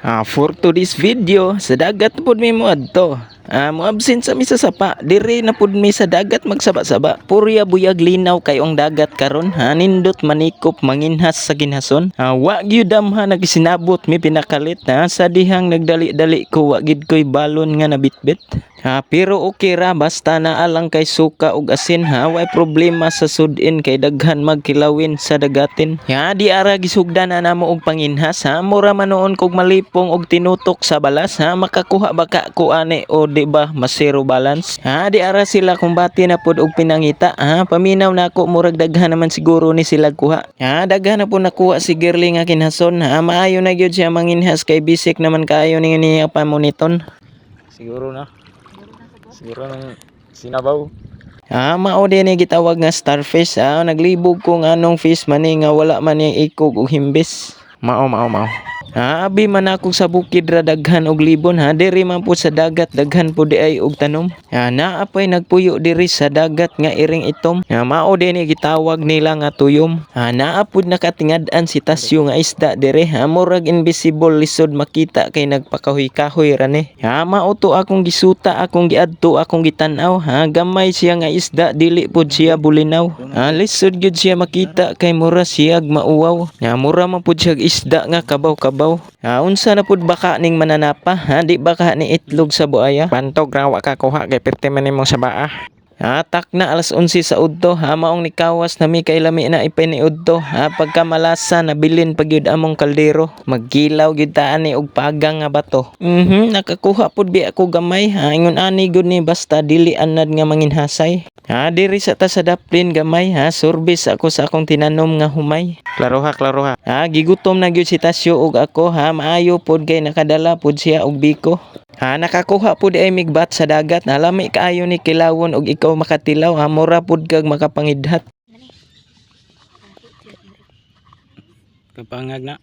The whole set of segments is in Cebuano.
For today's video, sa dagat pud mi moadto. Mo absent sa mi sa sapa, dire na pud mi sa dagat magsaba-saba. Purya buyag, linaw kayo ang dagat karon. Ha, nindot manikop manginhas sa ginhason. Wa gyud damha nagsinabot mi pinakalit ha, sa dihang nagdali-dali ko, wa gid koy balon nga nabitbit. Ha, pero okay ra basta naa lang kay suka ug asin ha, way problema sa sud-in kay daghan magkilawin sa dagatin. Ya, di ara gisugdan na namo og panginhas ha, mura man noon kog malipong og tinutok sa balas ha, makakuha ba ka ko ani o di ba mas zero balance? Ha, di ara sila kumbati na pod og pinangita ha, paminaw nako, murag daghan naman siguro ni sila kuha. Ha, daghan na po nakuha si Girly nga kinhason ha, maayo na gyud siya manginhas kay bisik naman kaayo ni niya pamuniton. Siguro na. Siguro ng sinabaw. Mao din ni gitawag nga starfish. Naglibog ko nga anong fish man ni nga wala man ni ikog og himbis. Mao, mao, mao. Abi man ako sa bukid ra daghan og libon ha, diri man po sa dagat daghan po di ay og tanom. Naa pay nagpuyo diri sa dagat nga iring itom. Mao din ni gitawag nila nga tuyom. Naa pud nakatingad-an si Tasyo nga isda diri ha, murag invisible, lisod makita kay nagpakahoy-kahoy ra ni. Mao to akong gisuta, akong giadto, akong gitan-aw ha, gamay siya nga isda, dili pud siya bulinaw. Lisod gyud siya makita kay mura siyag mauwaw. Mura man pud siya isda nga kabaw-kabaw. Unsa na pud baka ning mananapa ha, di ba ka ni itlog sa buaya? Bantog ra wa ka kuha kay perti man nimong sabaa. Tak na alas 11 sa udto ha, maong nikawas na mi kay lami na ipiniudto ha, pagka malasa nabilin pa gyud among kaldero, maggilaw gyud ta ani og pagang nga bato. Nakakuha pud bi ako gamay ha, ingon ani gyud ni basta dili anad nga manginhasay. Ha, diri sa ta sa daplin gamay ha, service ako sa akong tinanom nga humay. Klaroha, klaroha. Ha, gigutom na gyud si Tasyo og ako ha, maayo pod kay nakadala pod siya og biko. Ha, nakakuha pod ay migbat sa dagat. Ha, lami kaayo ni kilawon og ikaw makatilaw ha, mura pod kag makapangidhat. Kapangag na.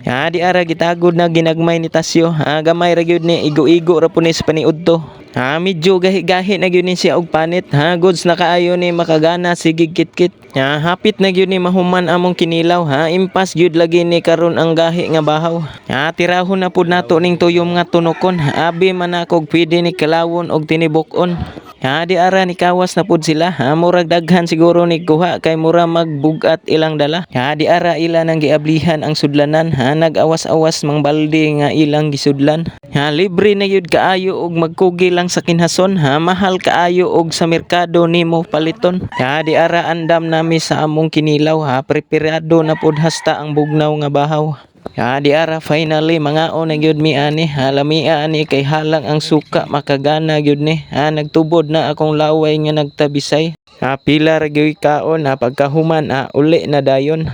Ha, di ara gitagod na ginagmay ni Tasyo. Ha, gamay ra gyud ni, igo-igo ra pud ni sa paniudto. Ha, medyo gahi-gahi na gyud ni siya og panit. Ha, goods na kaayo ni makagana sige kitkit. Ha, hapit na gyud ni mahuman among kinilaw. Ha, impas gyud lagi ni karon ang gahi nga bahaw. Ha, tirahon na pud nato ning tuyom nga tunokon. Abi man akog pwede ni kalawon og tinibok-on. Ha, di ara ni kawas na pud sila. Ha, murag daghan siguro ni kuha kay mura magbugat ilang dala. Ha, di ara ila nang giablihan ang sudlanan. Ha, nag-awas-awas mang balde nga ilang gisudlan. Ha, libre na gyud kaayo og magkugi lang sa kinhason. Ha, mahal kaayo og sa merkado nimo paliton. Ha, di ara andam nami sa among kinilaw. Ha, preparado na pud hasta ang bugnaw nga bahaw. Ha, di ara finally mangaon na gyud mi ani. Ha, lamia ani kay halang ang suka, makagana gyud ni. Ha, nagtubod na akong laway nga nagtabisay. Ha, pila ra gyud kaon ha, pagkahuman ha, uli na dayon.